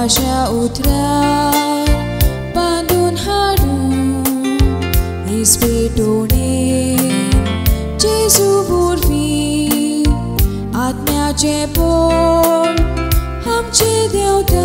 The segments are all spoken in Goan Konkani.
देवाच्या उतरार बांदून हाडून इस्पेटोणे जेजू वरवीं आत्म्याचें पोळ आमचें देवता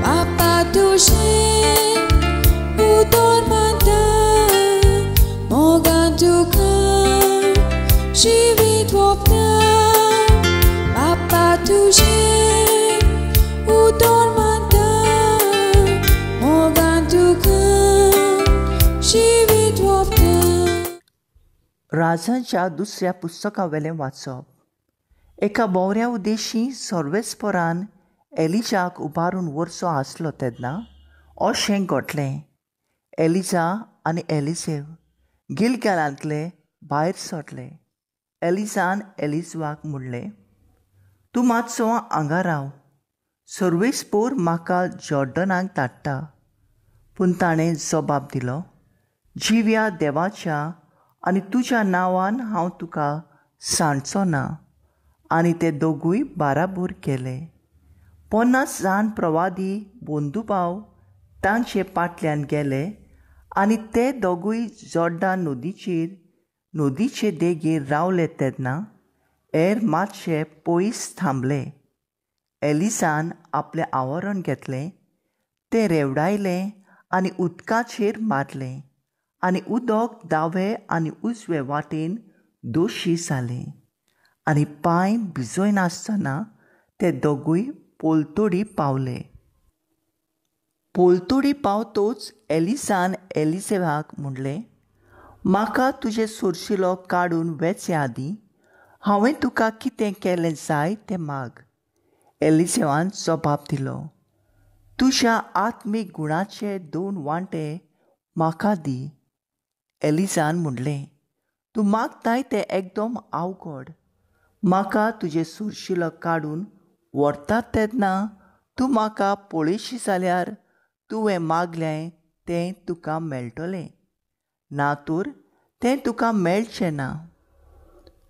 बापा तुजें उतर मानता मोगान तुका जिवीत वोपता बापा तुजें उतर मानता मोगान तुका जिवीत वोपता. राजांच्या दुसऱ्या पुस्तकावेलें वाचप. एका बोवऱ्या उद्देशी सर्वेस्परान एलिजाक उबारून व्हरचो आसलो तेन्ना अशें घडलें. एलिजा आनी एलिजेव गिलगालांतले भायर सरले. एलिजान एलिजवाक म्हणलें, तूं मातसो हांगा राव, सर्वेस्पोर म्हाका जॉर्डनाक धाडटा. पूण ताणें जबाब दिलो, जिव्या देवाच्या आनी तुज्या नांवान हांव तुका सांडचो ना. आनी ते दोगूय बाराबोर गेले. 50 जाण प्रवादी बंदुभाव तांचे फाटल्यान गेले आनी ते दोगूय जॉर्डन नदीचे देगेर रावले तेन्ना हेर मातशे पयस थांबले. एलिसान आपलें आवरण घेतलें, तें रेवडायलें आनी उदकाचेर मारलें आनी उदक दावे आनी उजवे वाटेन दोशी जालें आनी पांय भिजयनासतना ते दोगूय पोलतोडी पावले. पोलतोडी पावतोच एलिसान एलिसेवाक म्हणलें, म्हाका तुजें सोरशिलो काडून वेचे आदीं हांवें तुका कितें केलें जाय तें माग. एलिसेवान जबाब दिलो, तुज्या आत्मीक गुणाचे 2 वांटे म्हाका दी. एलिसान म्हणलें, तूं मागताय तें एकदम अवघड. म्हाका तुजें सुरशिलो काडून व्हरतात तेन्ना तूं म्हाका पळयशी जाल्यार तुवें मागलें तें तुका मेळटलें, ना तर तें तुका मेळचें ना.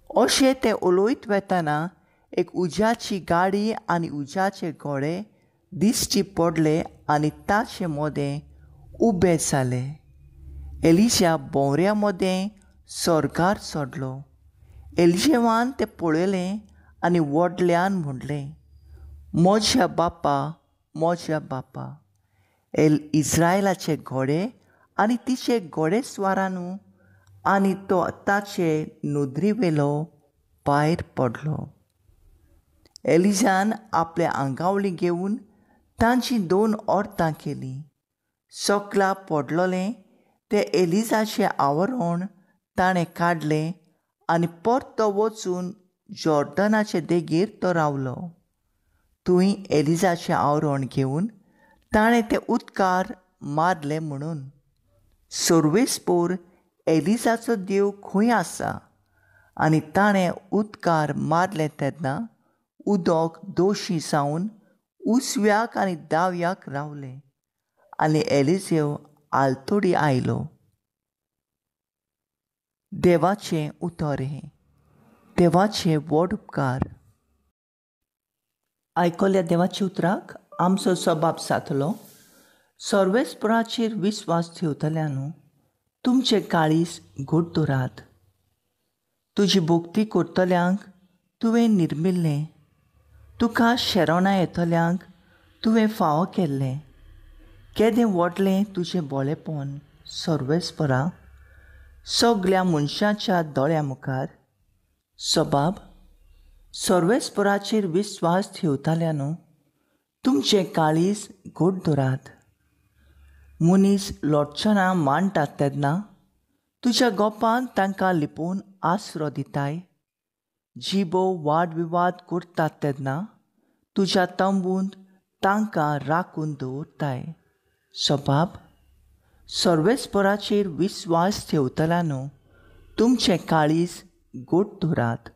अशें तें उलयत वेतना एक उज्याची गाडी आनी उज्याचे घोडे दिश्टी पडले आनी ताचे मदें उबे जाले. एलिशा भोंवऱ्या मदें स्वर्गार चडलो. एलिशेवान तें पळयलें आनी व्हडल्यान म्हणलें, म्हज्या बापा, म्हज्या बापा, इस्रायलाचे घोडे आनी तिचे घोडेस्वारानू. आनी तो ताचे नदरेवेलो भायर पडलो. एलिजान आपल्या आंगावळी घेवन तांची 2 अर्दां केलीं. सकला पडलोलें तें एलिजाचें आवरण ताणें काडलें आनी परतो वचून जॉर्डनाचे देगेर तो रावलो. थंय एलिजाचें आवरण घेवन ताणें तें उदकार मारलें म्हणून सर्वेस्पोर एलिजाचो देव खंय आसा. आनी ताणें उदकार मारलें तेन्ना उदक दोशी जावन उजव्याक आनी दाव्याक रावलें आनी एलिजेव आलतोडी आयलो. देवाचें उतर हें. देवाचे व्हड उपकार. आयकल्या देवाच्या उतराक आमचो सबाब जातलो. सर्वेस्पराचेर विस्वास ठेवतल्या न्हू, तुमचें काळीज घट दवरात. तुजी भक्ती करतल्यांक तुवें निर्मिल्लें, तुका शेरणां येतल्यांक तुवें फावो केल्लें. केदें व्हडलें तुजें बोळेपण सर्वेस्परा, सगल्या मनशाच्या दोळ्या मुखार. सबाब सर्वेस्पराचेर विस्वास ठेवतल्या न्हू, तुमचें काळीज घट दवरात. मनीस लोटचना मांडटात तेन्ना तुज्या गोपान तांकां लिपोवन आसरो दिताय. जिबो वादविवाद करतात तेन्ना तुज्या तंबूंत तांकां राखून दवरताय. सबाब सर्वेस्पराचेर विस्वास ठेवतल्या न्हू, तुमचें काळीज घट दवरात.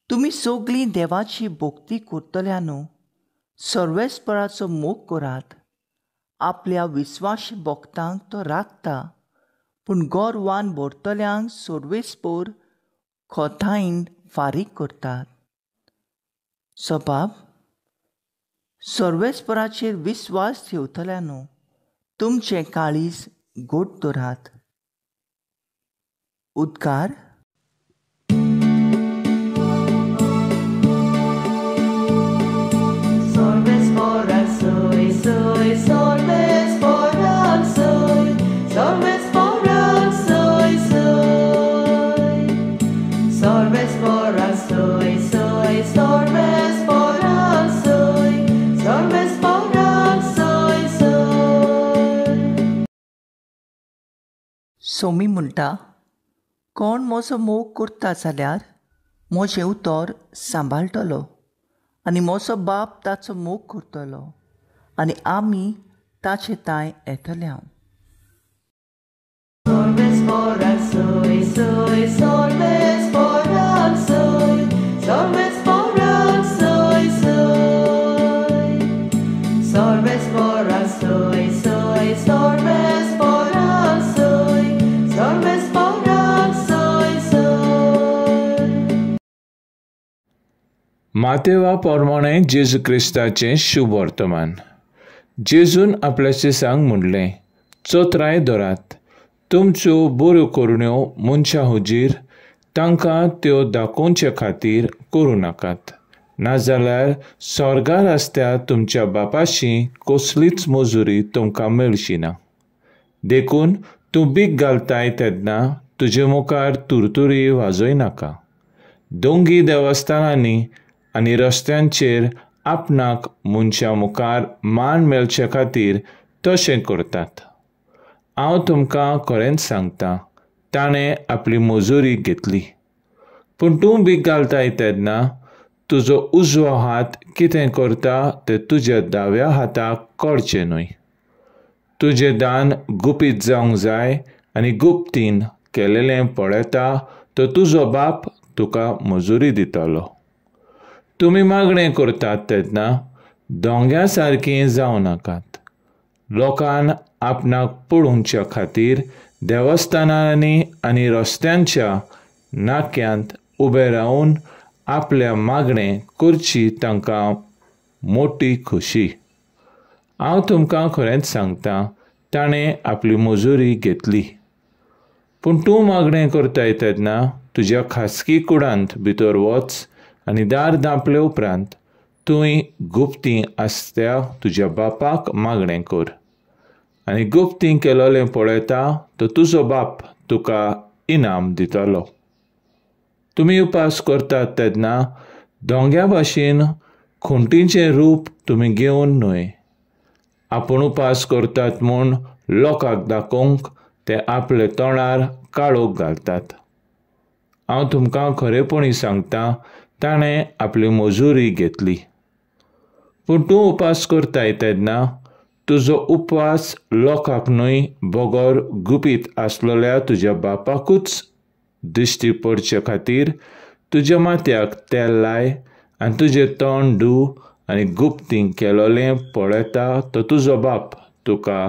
तुमी सगळीं देवाची भक्ती करतल्या न्हू, सर्वेस्पराचो मोग करात. आपल्या विस्वाशी भक्तांक तो राखता, पूण गोरवान भरतल्यांक सर्वेस्पोर खोतायन फारीक करतात. सबाब सर्वेस्पराचेर विस्वास ठेवतल्यानो, तुमचें काळीज गोड दवरात. उद्गार. सोमी म्हणटा, कोण म्हजो मोग करता जाल्यार म्हजें उतर सांबाळटलो आनी म्हजो बाप ताचो मोग करतलो आनी आमी ताचे तांय येतले. हांव मातेवा प्रमाणे जेजू क्रिस्ताचें शुभ वर्तमान. जेजून आपल्या शिसांक म्हणलें, चोत्राय धरात, तुमच्यो बऱ्यो करण्यो मनशां हुजीर तांकां त्यो दाखोवचे खातीर करूं नाकात, नाजाल्यार स्वर्गार आसत्या तुमच्या बापाशी कसलीच मजुरी तुमकां मेळची ना. देखून तूं बीक घालताय तेन्ना तुजे मुखार तुरतुरी वाजय नाका. दोंगी देवस्थानांनी आनी रस्त्यांचेर आपणाक मनशां मुखार मान मेळचे खातीर तशें करतात. हांव तुमकां खरेंच सांगता, ताणें आपली मजुरी घेतली. पूण तूं बीक घालताय तेन्ना तुजो उजवो हात कितें करता तें तुज्या दाव्या हाताक कळचें न्हय. तुजें दान गुपीत जावंक जाय आनी गुप्तीन केलेलें पळयता तो तुजो बाप तुका मजुरी दितलो. तुमी मागणें करतात तेन्ना दोंग्या सारकीं जावं नाकात. लोकान आपणाक पळोवच्या खातीर देवस्थानांनी आनी रस्त्यांच्या नाक्यांत उबे रावन आपल्या मागणें करची तांकां मोटी खोशी. हांव तुमकां खरेंच सांगता, ताणें आपली मजुरी घेतली. पूण तूं मागणें करताय तेन्ना तुज्या खासगी कुडांत भितर वच आनी दार धांपले उपरांत तुवें गुप्ती आसत्या तुज्या बापाक मागणें कर, आनी गुप्ती केलोलें पळयता तो तुजो बाप तुका इनाम दितलो. तुमी उपास करतात तेन्ना दोंग्या भाशेन खुंटीचें रूप तुमी घेवन न्हय. आपूण उपास करतात म्हूण लोकांक दाखोवंक ते आपले तोंडार काळोख घालतात. हांव तुमकां खरेपणी सांगता, ताणें आपली मजुरी घेतली. पूण तूं उपास करताय तेन्ना तुजो उपवास लोकांक न्हय बगर गुपीत आसलेल्या तुज्या बापाकूच दिश्टी पडचे खातीर तुज्या माथ्याक तेल लाय आनी तुजें तोंड धू आनी गुप्तीं केलोलें पळयता तो तुजो बाप तुका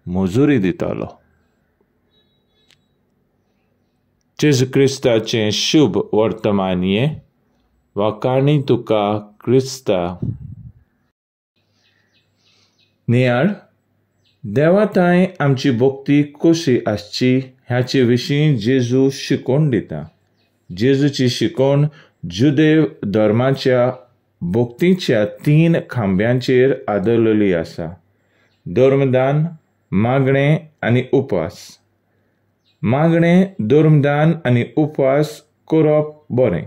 मजुरी दितलो. जेजू क्रिस्ताचें शुभ वर्तमान हें. वाखाणी तुका क्रिस्ता. नियाळ. देवाताय आमची भक्ती कशी आसची ह्याचे विशीं जेजू शिकोवन दिता. जेजूची शिकोवण जुदेव धर्माच्या भक्तीच्या 3 खांब्यांचेर आदरलेली आसा: धर्मदान, मागणें आनी उपवास. मागणें, धर्मदान आनी उपवास करप बरें.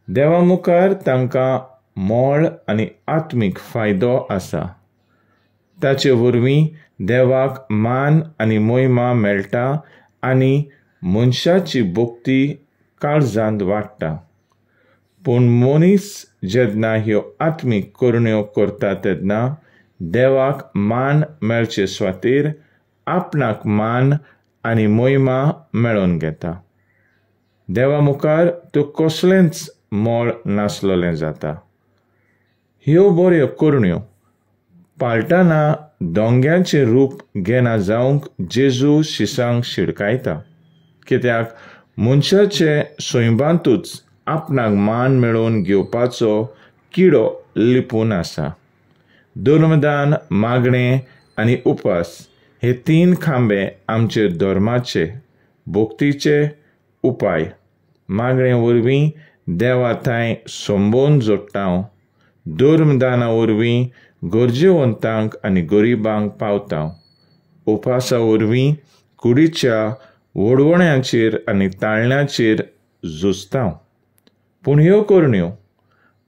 देवा मुखार तांकां मोळ आनी आत्मीक फायदो आसा. ताचे वरवीं देवाक मान आनी मोहिमा मेळटा आनी मनशाची भक्ती काळजांत वाडटा. पूण मनीस जेन्ना ह्यो आत्मीक करण्यो करता तेन्ना देवाक मान मेळचे स्वातीर आपणाक मान आनी मोहिमा मेळोवन घेता. देवा मुखार त्यो कसलेंच मोळ नासलेलें जाता. ह्यो बऱ्यो करण्यो पाळटाना दोंग्याचें रूप घेना जावंक जेजू शिसांक शिडकायता, कित्याक मनशाचे सैमांतूच आपणाक मान मेळोवन घेवपाचो किडो लिपून आसा. धर्मदान, मागणें आनी उपास हे 3 खांबे आमचे धर्माचे भक्तीचे उपाय. मागणे वरवीं देवा थांय संबोन जोडटा, धर्मदाना वरवीं गरजेवंतांक आनी गरिबांक पावता, उपासा वरवीं कुडीच्या वडवण्याचेर आनी ताळण्याचेर झुजता. पूण ह्यो करण्यो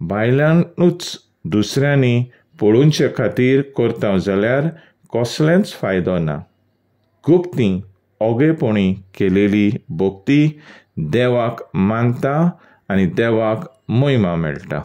बायलांनूच दुसऱ्यांनी पळोवचे खातीर करता जाल्यार कसलेंच फायदो ना. गुप्ती ओगेपणी केलेली भक्ती देवाक मानता आनी देवाक महिमा मेळटा.